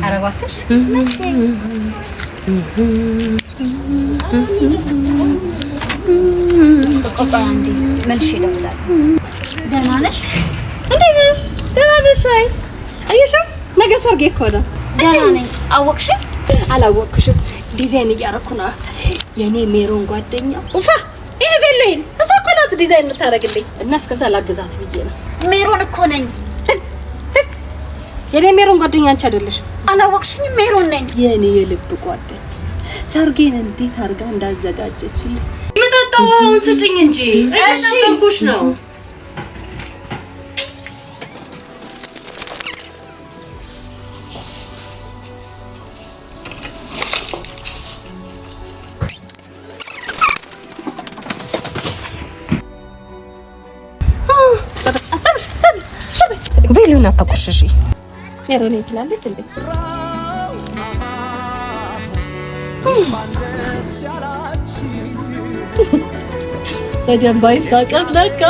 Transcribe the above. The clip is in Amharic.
ኧረ እባክሽ መቼ? ቆይ አንዴ መልሼ እደውላለሁ። ደህና ነሽ? እንዴት ነሽ? ደህና ነሽ? አይ አየሽው፣ ነገ ሰርጌ እኮ ነው። ደህና ነኝ። አወቅሽኝ? አላወቅኩሽም። ዲዛይን እያደረኩ ነው። የኔ ሜሮን ጓደኛ ኡፋ፣ ይሄ ቬሎዬን እሷ እኮ ናት ዲዛይን የምታደርግልኝ እና እስከዛ ላግዛት ብዬ ነው። ሜሮን እኮ ነኝ። የኔ ሜሮን ጓደኛ አንቺ አይደለሽም። አላወቅሽኝም? ሜሮን ነኝ። የኔ የልብ ጓደኛ ሰርጌን እንዴት አድርጋ እንዳዘጋጀችልኝ። የምጠጣው ውሃውን ስጭኝ እንጂ እየጠበኩሽ ነው። ቬሎን አታቆሽሺ። ሜሮን ትላለች እንዴ? በደንብ አይሳቅም ለካ።